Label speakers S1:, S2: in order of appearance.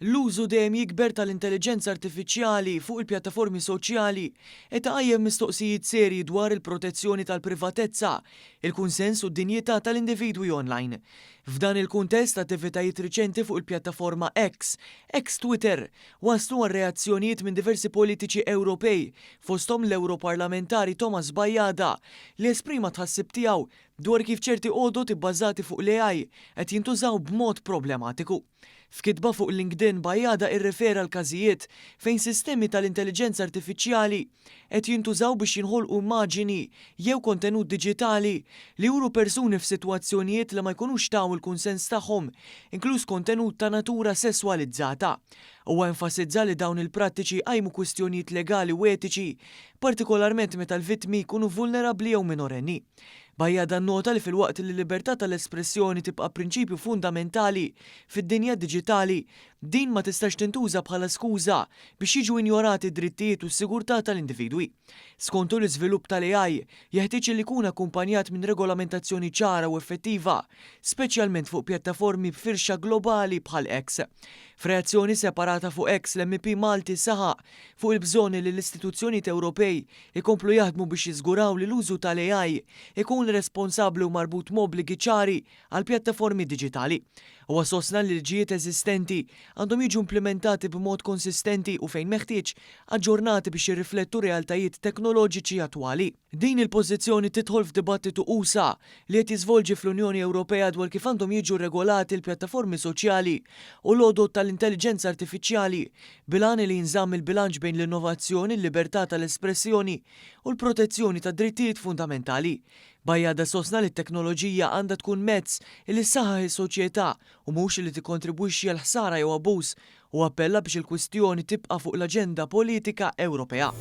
S1: L-użu dejjem jikber tal-intelliġenza artifiċjali fuq il-pjattaformi soċjali qed iqajjem mistoqsijiet serji dwar il-protezzjoni tal-privatezza, il-kunsens u d-dinjità tal-individwi online. F'dan il-kuntest, attivitajiet riċenti fuq il-pjattaforma X, ex Twitter, wasslu għal reazzjonijiet minn diversi politiċi Ewropej, fosthom l-Ewroparlamentari Thomas Bajada, li esprima t-tħassib tiegħu dwar kif ċerti għodod ibbażati fuq l-AI qed jintużaw b'mod problematiku. F'kitba fuq LinkedIn, Bajada irrefera għal każijiet fejn sistemi tal-intelliġenza artifiċjali qed jintużaw biex jinħolqu immaġini jew kontenut diġitali li juru persuni f'sitwazzjonijiet li ma jkunux taw il-kunsens tagħhom, inkluż kontenut ta' natura sesswalizzata. Huwa enfasizza li dawn il-prattiċi jqajmu kwistjonijiet legali u etiċi, partikolarment meta l-vittmi jkunu vulnerabbli jew minorenni. Bajada nnota li filwaqt li l-libertà tal-espressjoni tibqa' prinċipju fundamentali fid-dinja diġitali, din ma tistax tintuża bħala skuża biex jiġu injorati d-drittijiet u s-sigurtà tal-individwi. Skontu l-iżvilupp tal-AI jeħtieġ li jkun akkumpanjat minn regolamentazzjoni ċara u effettiva, speċjalment fuq pjattaformi b'firxa globali bħal X. F'reazzjoni separata fuq X, l-MEP Malti saħaq fuq il-bżonn li l-istituzzjonijiet Ewropej ikomplu jaħdmu biex jiżguraw li l-użu tal-AI ikun responsabbli u marbut m'obbligi ċari għall-pjattaformi diġitali. Huwa sostna li l-liġijiet eżistenti għandhom jiġu implimentati b'mod konsistenti u fejn meħtieġ, aġġornati biex jirriflettu realtajiet teknoloġiċi attwali. Din il-pożizzjoni tidħol f'dibattitu usa' li qed jiżvolġi fl-Unjoni Ewropea dwar kif għandhom jiġu regolati l-pjattaformi soċjali u l-għodod tal-intelliġenza artifiċjali bil-għan li jinżamm il-bilanċ bejn l-innovazzjoni, il-libertà tal-espressjoni u l-protezzjoni tad-drittijiet fundamentali. Bajada sostna li t-teknoloġija għandha tkun mezz li ssaħħaħ is-soċjetà u mhux li tikkontribwixxi għal ħsara jew abbuż u appella biex il-kwistjoni tibqa' fuq l-aġenda politika Ewropea.